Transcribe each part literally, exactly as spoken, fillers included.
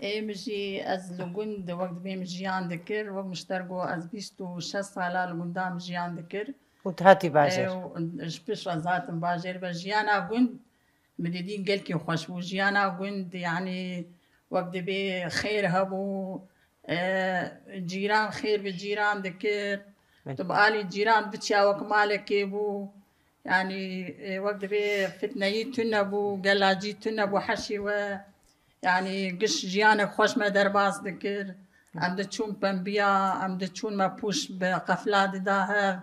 Ê min jî ez li gund wek dibê min jiyan dikir, wek min ji te re got ez bîst û şeş sala li gunda min jiyan dikir. Û tu hatî bajêr. Ê, û ji pişt re ez hatim bajêr be jiyana gund min didî gelkî xweş bû. Jiyana gund yanî wek dibê xêr hebû, e, cîran xêr bi cîran dikir. Tu bi alî cîran biçiya wek malekê bû. Yanî, e, wek dibê fitneyî tune bû, gelacî tune bû, heşî we. Yanî giş jiyanek xweş me derbas dikir. Em diçûn pembiya, em diçûn me pûş bi qefla dida hev.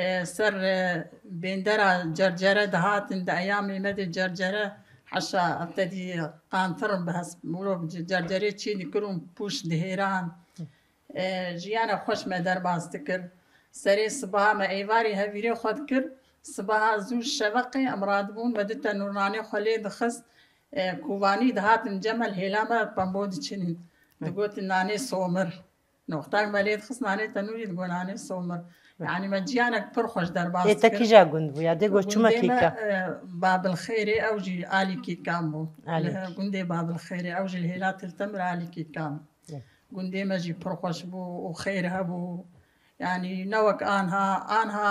E, ser, e, bêndera cercere dihatin, di eyamê me de cercere, heşa ev te dî qantir bi hes-, mirov cercerê çî dikir û pûş dihêran. E, jiyana xweş me derbas dikir. Serê sibaha me êvarî hevîrê xwe dikir. Sibaha zû şeveqê em radibûn, me du tenûr nanê xwe lê dixist. E, kovanî dihatin cem me li hêla me pembo diçinîn. Digotin nanê somir. Noxtak me lê dixist nanê tenûrî digot nanê somir. Yanî me ciyanek pir xweş derbas dikir. Ê te kîja gund bû ya? Dê got çima kîka? E, Babil Xêrê ew jî alî kîkan bû. Gundê Babil Xêrê ew jî li hêla Til Temir alî kîkan. Gundê me jî pir xweş bû û xêr hebû. Yanî ne wek anha, anha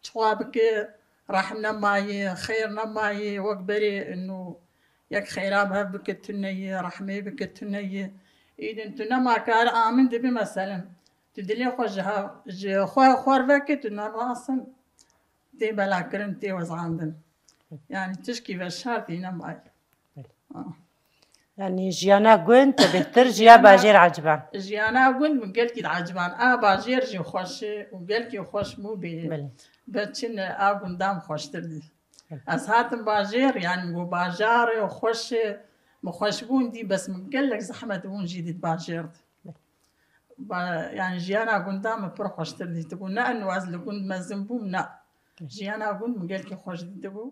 çiwa bike rehm nemayê, xêr nemayê, wek berê inu yek xêra bi hev bike tune ye, rehmê bike tune ye. Îdin tu nema kar amin dibi meselen. Tu dilê xwe ji hev, ji xwe xwer veke tu ne rasin. Tê belakirin, tê wezandin. Yanî tişkî veşartî nemayê. Yanî jiyana gund te bêhtir jiya bajêr eciban? Jiyana gund min gelkî dieciban. A bajêr jî xweş e û gelkî xweş bû bê. Be çi ne a gundan xweştir dî. Ez hatim bajêr, yanî min got bajarê xweş e, min xweşbûn dî, bes min gelek zehmet bûn jî dît bajêr de. Yanî jiyana gundan min pir xweştir dîtibû. Ne eno ez li gund mezin bûm, ne. Jiyana gund min gelkî xweş dîtibû.